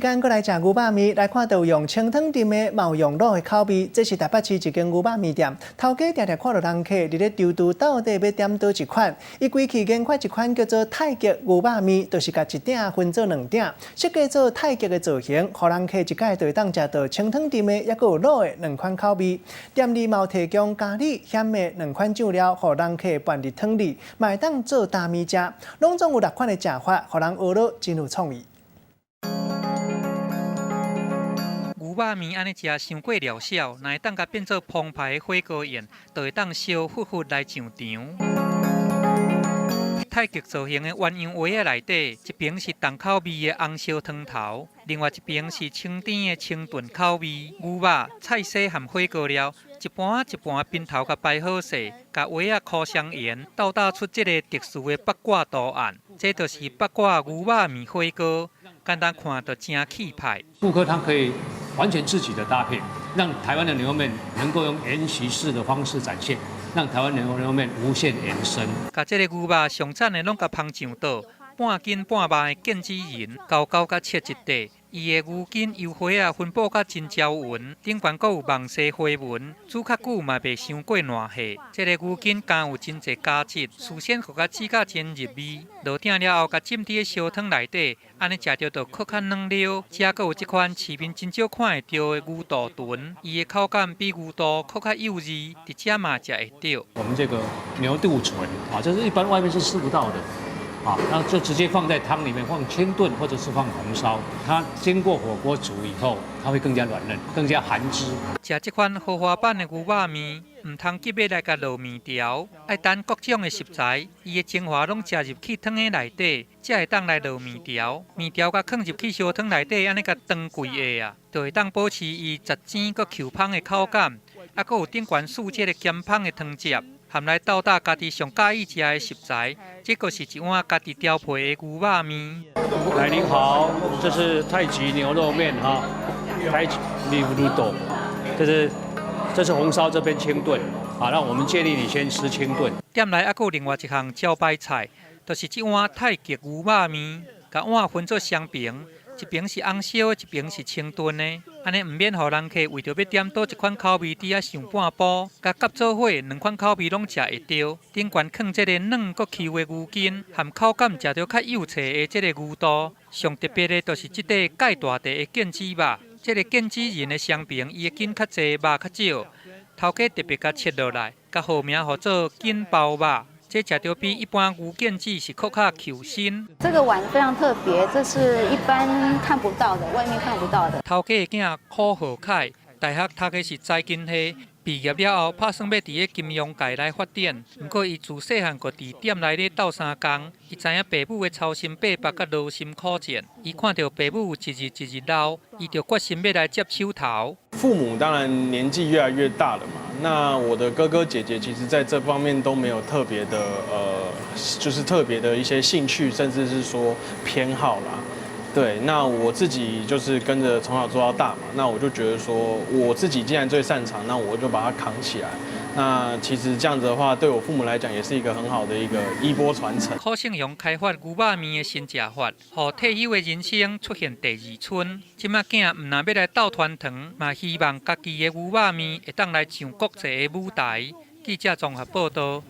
間閣來食牛肉麵，來看到用清湯燉的，嘛有用滷的口味。這是台北市一間牛肉麵店，頭家定定看著人客佇咧躊躇到底欲點佗一款。伊規氣研發一款叫做太極牛肉麵，就是共一鼎分做兩鼎，設計做太極的造型，予人客一擺就會當食著清湯燉的，抑閣有滷的兩款口味。店裡嘛有提供咖喱、鹹的兩款醬料，予人客拌佇湯裡，嘛會當做擔麵食。攏總有六款的食法，予人學落真有創意。牛肉麵按呢食傷過料少，若會當共變做澎湃的火鍋宴，就會當燒烌烌來上場。太極造型的鴛鴦鍋仔內底，一邊是重口味的紅燒湯頭，另外一邊是清甜的清燉口味。牛肉、菜絲和火鍋料，一盤一盤邊頭共擺好勢，共鍋仔箍雙緣，鬥打出這个特殊的八卦圖案。這就是八卦牛肉麵火鍋，簡單看就誠氣派。顧客他可以完全自己的搭配，讓台灣的牛肉麵能夠用筵席式的方式展現，讓台灣牛肉麵無限延伸。共這个牛肉上讚的攏共蜂醬倒，半筋半肉的腱子仁，厚厚共切一塊。伊的牛筋油花仔分佈甲真焦勻，頂懸閣有網紗花紋，煮較久嘛袂傷過爛下。這个牛筋敢有真濟膠質，事先予共煮甲真入味。落鼎了後，共浸佇燒湯內底，按呢食著就閣較軟溜。遮閣有這款市面真少看會著的牛肚臀，伊的口感比牛肚閣較幼膩，佇遮嘛食會著。我們這個牛肚醇啊，這是一般外面是吃不到的。啊，那就直接放在湯裡面，放清燉或者是放紅燒。它經過火鍋煮以後，它會更加軟嫩，更加含汁。食這款豪華版的牛肉麵，毋通急欲來共落麵條，愛等各種的食材，伊的精華攏食入去湯的內底，才會當來落麵條。麵條共囥入去燒湯內底，按呢共斷規下啊，就會當保持伊雜甜閣 Q 芳的口感，啊，閣有頂懸四這个鹹芳的湯汁。含來鬥打家己上佮意食的食材，這閣是一碗家己調配的牛肉麵。來，您好，這是太極牛肉麵哈，太極牛肉肚，這是紅燒，這邊清燉，好，那我們建議你先吃清燉。店內還閣有另外一項招牌菜，就是這碗太極牛肉麵，共碗分做雙爿，一爿是紅燒，一爿是清燉的。按呢毋免予人客為著欲點佗一款口味，佇遐想半晡，共夾做伙兩款口味攏食會著。頂懸囥這个軟閣 Q 的牛筋，含口感食著較幼脆的這个牛肚。上特別的就是這塊蓋大塊的腱子肉，這个腱子仁的雙爿，伊的筋較濟，肉較少。頭家特別共切落來，共號名號做筋包肉。這食著比一般牛腱子是閣較 Q 身。這個碗非常特別，這是一般看不到的，外面看不到的。頭家的囝柯浩凱，大學讀的是財經系，畢業了後，拍算欲佇咧金融界來發展。毋過伊自細漢就佇店內咧鬥相共，伊知影爸母的操心八百佮勞心苦戰。伊看著爸母一日一日老，伊就決心欲來接手頭。父母當然年紀越來越大了嘛，那我的哥哥姐姐其實在這方面都沒有特別的，就是特別的一些興趣，甚至是說偏好啦。對，那我自己就是跟着從小做到大嘛，那我就覺得說，我自己既然最擅長，那我就把它扛起來。那其實這樣子的話，對我父母來講也是一個很好的一個衣缽傳承。柯勝雄開發牛肉麵的新食法，予退休的人生出現第二春。這馬囝毋但欲來鬥傳承，嘛希望家己的牛肉麵會當來上國際的舞台。記者綜合報道。